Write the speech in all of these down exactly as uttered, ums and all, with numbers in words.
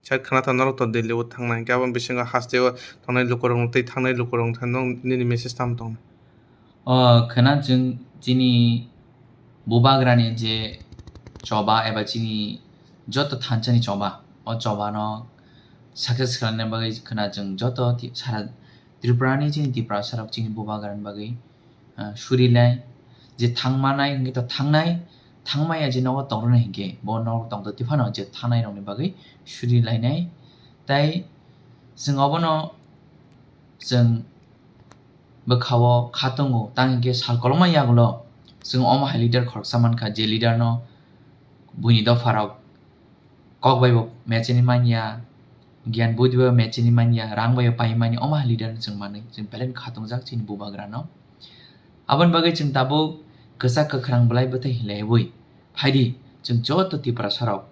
Khe khwna tha norok to Delhi o thangnai, hwnkhe aboni bisingo hasteo thangnai lukurok tei thangnai lukurok thangnai, nini message tamo tong? O khwna chwng chini bubagrani je choba eba chini joto thansa ni choba, o choba no success khlaina bagwi khwna chwng joto ti-, sara Tripura ni chini Tiprasa rok chini bubagrani bagwi, ah, suri lai, je thangmanai hwnkhe to thangnai, thangmaya je nogo tongrwnai hwnkhe bo nogo tongtoti phano je thangnai rokni bagwi suri lainai. Tai chwng obono chwng bwkhao kha tongo, tang hwnkhe sal kolokma yagulo chwng omo hai leader khoroksa mankha, je leader no buini dopharok kok bai bo mecheni manya, giyan budi bai bo mecheni manya, rang bai bo pai manya, omo hai leader no chwng manwi chwng belai kha tongjak chini bubagra no. Aboni bagwi chwng tabuk kwchak kwkhrang bwlai bwthai hinlaiwi phaidi, chwng joto Tiprasa rok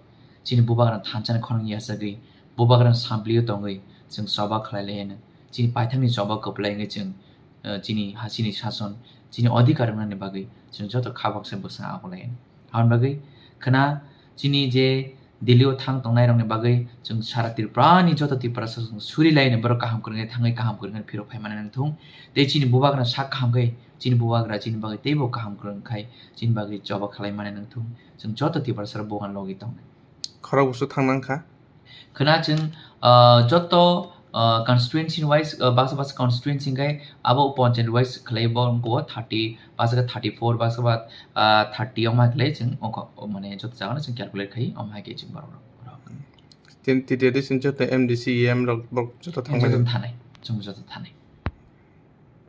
chini bubagra thansa ni khorang yachagwi bubagra samplio tongwi chwng choba khlai lai hino. Chini paithakni choba kwplai wngwi chwng, eh, chini hasini sason, chini adhikar wngnani bagwi chwng joto kha baksa bwsang abolai hino. Aboni bagwi khwna chini je Delhi o thang tongnai rokni bagwi chwng sara Tripura ni joto Tiprasa chwng suri lai hino, borok kaham kwrwngwi thangwi kaham kwrwngwi phirok phai mani nangthung. Tei chini bubagra sak kaham khe chini bubagra chini bagwi teibo kaham kwrwng khai chini bagwi choba khlai mani nangthung. Chwng joto Tiprasa rok bubagra logi tongnai. Khorok busu thang nang kha. Khwna chwng, ah, joto, ah, constituency wise, ah, baksa baksa constituency hwnkhe abo panchayat wise khlai bo wngkho thirty, baksa khe thirty four, baksa ba, ah, thirty omo hai khlai chwng ongkha, o mane joto jagano chwng calculate khai omo hai khe chwng borok rok. Tin titi adi sin joto M D C, E M rok, borok joto thang Joto bai. Thanai, chwng joto thanai.